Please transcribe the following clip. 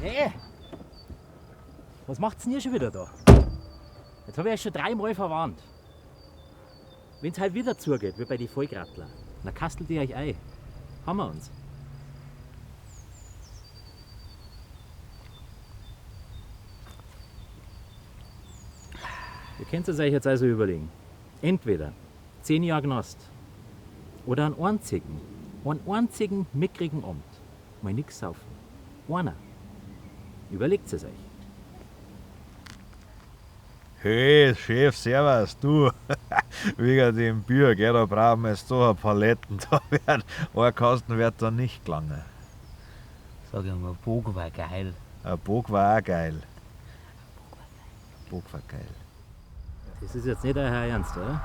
Hey! Was macht's denn ihr schon wieder da? Jetzt habe ich euch schon dreimal verwarnt. Wenn's halt wieder zugeht, wie bei die Vollgrattler, dann kastelt ihr euch ein. Haben wir uns. Ihr könnt es euch jetzt also überlegen. Entweder 10 Jahre Knast oder einen einzigen mickrigen Abend mal nix saufen. Einer. Überlegt es euch. Hey, Chef, servus, du. Wegen dem Bier, gell, da brauchen wir jetzt so ein Paletten. Da wird, ein Kasten wird da nicht gelangen. Sag ich mal, Bog war geil. Ein Bog war auch geil. Bog war geil. Das ist jetzt nicht euer Ernst, oder?